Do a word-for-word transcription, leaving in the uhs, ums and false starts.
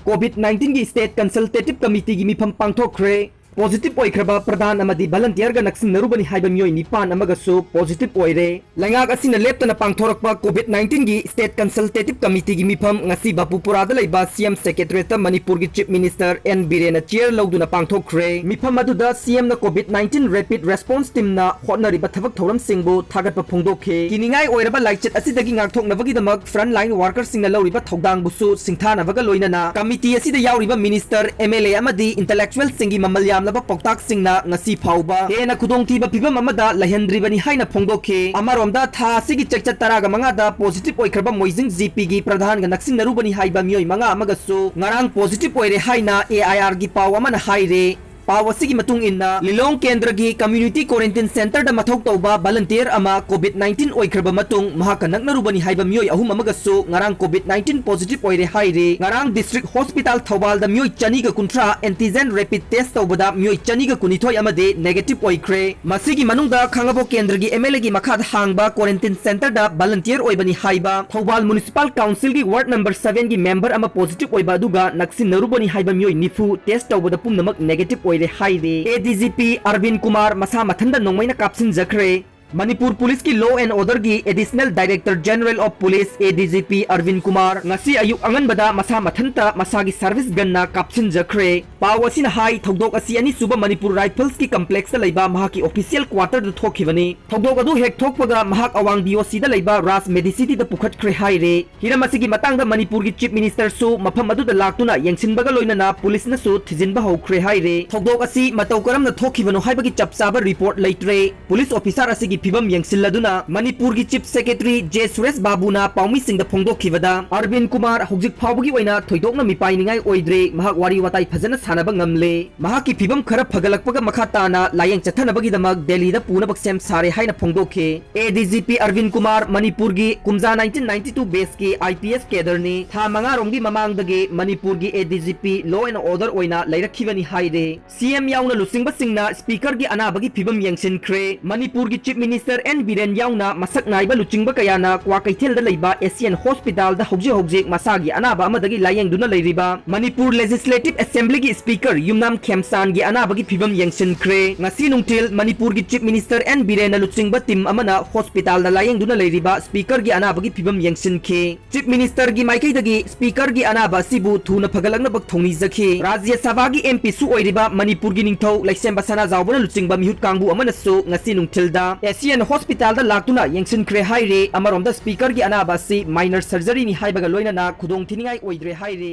COVID nineteen ꯒꯤ State Consultative Committee ꯒꯤ ꯃꯤꯐꯝ ꯄꯥꯡꯊꯣꯛꯈ꯭ꯔꯦ꯫ Positive ꯑꯣꯏꯈ꯭ꯔꯕ ꯄ꯭ꯔꯙꯥꯟ ꯑꯃꯗꯤ volunteer ꯒ ꯅꯛꯁꯤꯟꯅꯔꯨꯕꯅꯤ ꯍꯥꯏꯕ ꯃꯤꯑꯣꯏ ꯅꯤꯄꯥꯟ ꯑꯃꯒꯁꯨ positive ꯑꯣꯏꯔꯦ꯫ ꯂꯩꯉꯥꯛ ꯑꯁꯤꯅ ꯂꯦꯞꯇꯅ ꯄꯥꯡꯊꯣꯔꯛꯄ COVID nineteen ꯒꯤ State Consultative Committee ꯒꯤ ꯃꯤꯐꯝ ꯉꯁꯤ ꯕꯥꯄꯨꯄꯨꯔꯥꯗ ꯂꯩꯕ C M Secretariat ꯇ ꯃꯅꯤꯄꯨꯔꯒꯤ Chief Minister N ꯕꯤꯔꯦꯟꯅ chair ꯂꯧꯗꯨꯅ ꯄꯥꯡꯊꯣꯛꯈ꯭ꯔꯦ꯫ ꯃꯤꯐꯝ ꯑꯗꯨꯗ C M ꯅ COVID nineteen Rapid Response Team ꯅ ꯍꯣꯠꯅꯔꯤꯕ ꯊꯕꯛ ꯊꯧꯔꯝꯁꯤꯡꯕꯨ ꯊꯥꯒꯠꯄ ꯐꯣꯡꯗꯣꯛꯈꯤ꯫ ꯀꯤꯅꯤꯡꯉꯥꯏ ꯑꯣꯏꯔꯕ ꯂꯥꯏꯆꯠ ꯑꯁꯤꯗꯒꯤ ꯉꯥꯛꯊꯣꯛꯅꯕꯒꯤꯗꯃꯛ frontline worker ꯁꯤꯡꯅ ꯂꯧꯔꯤꯕ ꯊꯧꯗꯥꯡꯕꯨꯁꯨ ꯁꯤꯡꯊꯥꯅꯕꯒ ꯂꯣꯏꯅꯅ committee ꯑꯁꯤꯗ ꯌꯥꯎꯔꯤꯕ minister, M L A ꯑꯃꯗꯤ intellectual ꯁꯤꯡꯒꯤ ꯃꯃꯜ ꯌꯥꯝꯂꯕ ꯄꯥꯎꯇꯥꯛꯁꯤꯡꯅ ꯉꯁꯤ ꯐꯥꯎꯕ ꯍꯦꯟꯅ ꯈꯨꯗꯣꯡꯊꯤꯕ ꯐꯤꯚꯝ ꯑꯃꯗ ꯂꯩꯍꯟꯗ꯭ꯔꯤꯕꯅꯤ ꯍꯥꯏꯅ ꯐꯣꯡꯗꯣꯛꯈꯤ꯫ ꯑꯃꯔꯣꯝꯗ, ꯊꯥ ꯑꯁꯤꯒꯤ ꯆꯩꯆꯠ ꯇꯔꯥꯒ ꯃꯉꯥꯗ positive ꯑꯣꯏꯈ꯭ꯔꯕ ꯃꯣꯏꯖꯤꯡ G P ꯒꯤ ꯄ꯭ꯔꯙꯥꯟꯒ ꯅꯛꯁꯤꯟꯅꯔꯨꯕꯅꯤ ꯍꯥꯏꯕ ꯃꯤꯑꯣꯏ ꯃꯉꯥ ꯑꯃꯒꯁꯨ ꯉꯔꯥꯡ positive ꯑꯣꯏꯔꯦ ꯍꯥꯏꯅ A I R ꯒꯤ ꯄꯥꯎ ꯑꯃꯅ ꯍꯥꯏꯔꯦ꯫ ꯄꯥꯎ ꯑꯁꯤꯒꯤ ꯃꯇꯨꯡ ꯏꯟꯅ, ꯂꯤꯂꯣꯡ ꯀꯦꯟꯗ꯭ꯔꯒꯤ community quarantine centre ꯗ ꯃꯊꯧ ꯇꯧꯕ volunteer ꯑꯃ COVID nineteen ꯑꯣꯏꯈ꯭ꯔꯕ ꯃꯇꯨꯡ, ꯃꯍꯥꯛꯀ ꯅꯛꯅꯔꯨꯕꯅꯤ ꯍꯥꯏꯕ ꯃꯤꯑꯣꯏ ꯑꯍꯨꯝ ꯑꯃꯒꯁꯨ ꯉꯔꯥꯡ COVID nineteen positive ꯑꯣꯏꯔꯦ ꯍꯥꯏꯔꯤ꯫ ꯉꯔꯥꯡ district hospital ꯊꯧꯕꯥꯜꯗ ꯃꯤꯑꯣꯏ ꯆꯅꯤꯒ ꯀꯨꯟꯊ꯭ꯔꯥ antigen rapid test ꯇꯧꯕꯗ ꯃꯤꯑꯣꯏ ꯆꯅꯤꯒ ꯀꯨꯟꯅꯤꯊꯣꯏ ꯑꯃꯗꯤ negative ꯑꯣꯏꯈ꯭ꯔꯦ꯫ ꯃꯁꯤꯒꯤ ꯃꯅꯨꯡꯗ ꯈꯥꯡꯉꯕꯣꯛ ꯀꯦꯟꯗ꯭ꯔꯒꯤ M L A ꯒꯤ ꯃꯈꯥꯗ ꯍꯥꯡꯕ quarantine centre ꯗ volunteer ꯑꯣꯏꯕꯅꯤ ꯍꯥꯏꯕ ꯊꯧꯕꯥꯜ Municipal Council ꯒꯤ ward number seven ꯒꯤ member ꯑꯃ positive ꯑꯣꯏꯕ ꯑꯗꯨꯒ ꯅꯛꯁꯤꯟꯅꯔꯨꯕꯅꯤ ꯍꯥꯏꯕ ꯃꯤꯑꯣꯏ ꯅꯤꯐꯨ test ꯇꯧꯕꯗ ꯄꯨꯝꯅꯃꯛ negative ꯑꯣꯏꯔꯦ ꯍꯥꯏꯔꯦ꯫ A D G P ꯑꯔꯕꯤꯟ Kumar ꯃꯁꯥ ꯃꯊꯟꯇ ꯅꯣꯡꯃꯩꯅ ꯀꯥꯞꯁꯤꯟꯖꯈ꯭ꯔꯦ꯫ ꯃꯅꯤꯄꯨꯔ ꯄꯨꯂꯤꯁꯀꯤ Law and Order ꯒꯤ Additional Director General of Police, A D G P ꯑꯔꯕꯤꯟ Kumar ꯉꯁꯤ ꯑꯌꯨꯛ ꯑꯉꯟꯕꯗ ꯃꯁꯥ ꯃꯊꯟꯇ ꯃꯁꯥꯒꯤ service gun ꯅ ꯀꯥꯞꯁꯤꯟꯖꯈ꯭ꯔꯦ꯫ ꯄꯥꯎ ꯑꯁꯤꯅ ꯍꯥꯏ, ꯊꯧꯗꯣꯛ ꯑꯁꯤ ꯑꯅꯤꯁꯨꯕ ꯃꯅꯤꯄꯨꯔ Rifles ꯀꯤ complex ꯇ ꯂꯩꯕ ꯃꯍꯥꯛꯀꯤ official quarter ꯗ ꯊꯣꯛꯈꯤꯕꯅꯤ꯫ ꯊꯧꯗꯣꯛ ꯑꯗꯨ ꯍꯦꯛ ꯊꯣꯛꯄꯒ ꯃꯍꯥꯛ ꯑꯋꯥꯡ B O C ꯗ ꯂꯩꯕ ꯔꯥꯖ Medicity ꯗ ꯄꯨꯈꯠꯈ꯭ꯔꯦ ꯍꯥꯏꯔꯦ꯫ ꯍꯤꯔꯝ ꯑꯁꯤꯒꯤ ꯃꯇꯥꯡꯗ ꯃꯅꯤꯄꯨꯔꯒꯤ Chief Minister ꯁꯨ ꯃꯐꯝ ꯑꯗꯨꯗ ꯂꯥꯛꯇꯨꯅ ꯌꯦꯡꯁꯤꯟꯕꯒ ꯂꯣꯏꯅꯅ ꯄꯨꯂꯤꯁꯅꯁꯨ ꯊꯤꯖꯤꯟꯕ ꯍꯧꯈ꯭ꯔꯦ ꯍꯥꯏꯔꯦ꯫ ꯊꯧꯗꯣꯛ ꯑꯁꯤ ꯃꯇꯧ ꯀꯔꯝꯅ ꯊꯣꯛꯈꯤꯕꯅꯣ ꯍꯥꯏꯕꯒꯤ ꯆꯞ ꯆꯥꯕ report ꯂꯩꯇ꯭ꯔꯦ꯫ ꯄꯨꯂꯤꯁ officer ꯑꯁꯤꯒꯤ ꯐꯤꯕꯝ ꯌꯦꯡꯁꯤꯜꯂꯗꯨꯅ ꯃꯅꯤꯄꯨꯔꯒꯤ Chief Secretary J ꯁꯨꯔꯦꯁ ꯕꯥꯕꯨꯅ ꯄꯥꯎꯃꯤꯁꯤꯡꯗ ꯐꯣꯡꯗꯣꯛꯈꯤꯕꯗ, ꯑꯔꯕꯤꯟ ꯀꯨꯃꯥꯔ ꯍꯧꯖꯤꯛ ꯐꯥꯎꯕꯒꯤ ꯑꯣꯏꯅ ꯊꯣꯏꯗꯣꯛꯅ ꯃꯤꯄꯥꯏꯅꯤꯡꯉꯥꯏ ꯑꯣꯏꯗ꯭ꯔꯦ, ꯃꯍꯥꯛ ꯋꯥꯔꯤ ꯋꯥꯇꯥꯏ ꯐꯖꯅ ꯁꯥꯟꯅꯕ ꯉꯝꯂꯦ꯫ ꯃꯍꯥꯛꯀꯤ ꯐꯤꯕꯝ ꯈꯔ ꯐꯒꯠꯂꯛꯄꯒ ꯃꯈꯥ ꯇꯥꯅ ꯂꯥꯌꯦꯡ ꯆꯠꯊꯅꯕꯒꯤꯗꯃꯛ ꯗꯦꯜꯂꯤꯗ ꯄꯨꯅꯕ ꯁꯦꯝ ꯁꯥꯔꯦ ꯍꯥꯏꯅ ꯐꯣꯡꯗꯣꯛꯈꯤ꯫ A D G P ꯑꯔꯕꯤꯟ Kumar ꯃꯅꯤꯄꯨꯔꯒꯤ ꯀꯨꯝꯖꯥ nineteen ninety two batch ꯀꯤ I P S cadre ꯅꯤ꯫ ꯊꯥ ꯃꯉꯥꯔꯣꯝꯒꯤ ꯃꯃꯥꯡꯗꯒꯤ ꯃꯅꯤꯄꯨꯔꯒꯤ A D G P Law and Order ꯑꯣꯏꯅ ꯂꯩꯔꯛꯈꯤꯕꯅꯤ ꯍꯥꯏꯔꯦ꯫ C M ꯌꯥꯎꯅ ꯂꯨꯆꯤꯡꯕꯁꯤꯡꯅ Speaker ꯒꯤ ꯑꯅꯥꯕꯒꯤ ꯐꯤꯕꯝ ꯌꯦꯡꯁꯤꯟꯈ꯭ꯔꯦ꯫ ꯃꯅꯤꯄꯨꯔꯒꯤ Chief Minister minister N Biren ꯌꯥꯎꯅ ꯃꯁꯛ ꯅꯥꯏꯕ ꯂꯨꯆꯤꯡꯕ ꯀꯌꯥꯅ ꯀ꯭ꯋꯥꯀꯩꯊꯦꯜꯗ ꯂꯩꯕ ꯑꯦꯁꯤꯌꯥꯟ ꯍꯣꯁꯄꯤꯇꯥꯜꯗ ꯍꯧꯖꯤꯛ ꯍꯧꯖꯤꯛ ꯃꯁꯥꯒꯤ ꯑꯅꯥꯕ ꯑꯃꯗꯒꯤ ꯂꯥꯌꯦꯡꯗꯨꯅ ꯂꯩꯔꯤꯕ ꯃꯅꯤꯄꯨꯔ ꯂꯦꯖꯤꯁꯂꯦꯇꯤꯚ ꯑꯦꯁꯦꯝꯕ꯭ꯂꯤꯒꯤ ꯁ꯭ꯄꯤꯀꯔ ꯌꯨꯝꯅꯥꯝ ꯈꯦꯝꯆꯥꯟꯒꯤ ꯑꯅꯥꯕꯒꯤ ꯐꯤꯕꯝ ꯌꯦꯡꯁꯤꯟꯈ꯭ꯔꯦ꯫ ꯉꯁꯤ ꯅꯨꯡꯊꯤꯜ ꯃꯅꯤꯄꯨꯔꯒꯤ ꯆꯤꯐ ꯃꯤꯅꯤꯁꯇꯔ ꯑꯦꯟ ꯕꯤꯔꯦꯟꯅ ꯂꯨꯆꯤꯡꯕ ꯇꯤꯝ ꯑꯃꯅ ꯍꯣꯁꯄꯤꯇꯥꯜꯗ ꯂꯥꯌꯦꯡꯗꯨꯅ ꯂꯩꯔꯤꯕ ꯁ꯭ꯄꯤꯀꯔꯒꯤ ꯑꯅꯥꯕꯒꯤ ꯐꯤꯕꯝ ꯌꯦꯡꯁꯤꯟꯈꯤ꯫ ꯆꯤꯐ ꯃꯤꯅꯤꯁꯇꯔꯒꯤ ꯃꯥꯏꯀꯩꯗꯒꯤ ꯁ꯭ꯄꯤꯀꯔꯒꯤ ꯑꯅꯥꯕ ꯑꯁꯤꯕꯨ ꯊꯨꯅ ꯐꯒꯠꯂꯛꯅꯕ ꯊꯧꯅꯤꯖꯈꯤ꯫ ꯔꯥꯖ꯭ꯌ ꯁꯚꯥꯒꯤ ꯑꯦꯝ ꯄꯤꯁꯨ ꯑꯣꯏꯔꯤꯕ ꯃꯅꯤꯄꯨꯔꯒꯤ ꯅꯤꯡꯊꯧ ꯂꯩꯁꯦꯝꯕ ꯁꯅꯥꯖꯥꯎꯕꯅ ꯂꯨꯆꯤꯡꯕ ꯃꯤꯍꯨꯠ ꯀꯥꯡꯕꯨ ꯑꯃꯅꯁꯨ ꯉꯁꯤ ꯅꯨꯡꯊꯤꯜꯗ ꯑꯦꯁꯤꯌꯥꯟ ꯍꯣꯁꯄꯤꯇꯥꯜꯗ ꯂꯥꯛꯇꯨꯅ ꯌꯦꯡꯁꯤꯟꯈ꯭ꯔꯦ ꯍꯥꯏꯔꯤ꯫ ꯑꯃꯔꯣꯝꯗ ꯁ꯭ꯄꯤꯀꯔꯒꯤ ꯑꯅꯥꯕ ꯑꯁꯤ ꯃꯥꯏꯅꯔ ꯁꯔꯖꯔꯤꯅꯤ ꯍꯥꯏꯕꯒ ꯂꯣꯏꯅꯅ ꯈꯨꯗꯣꯡꯊꯤꯅꯤꯡꯉꯥꯏ ꯑꯣꯏꯗ꯭ꯔꯦ ꯍꯥꯏꯔꯤ꯫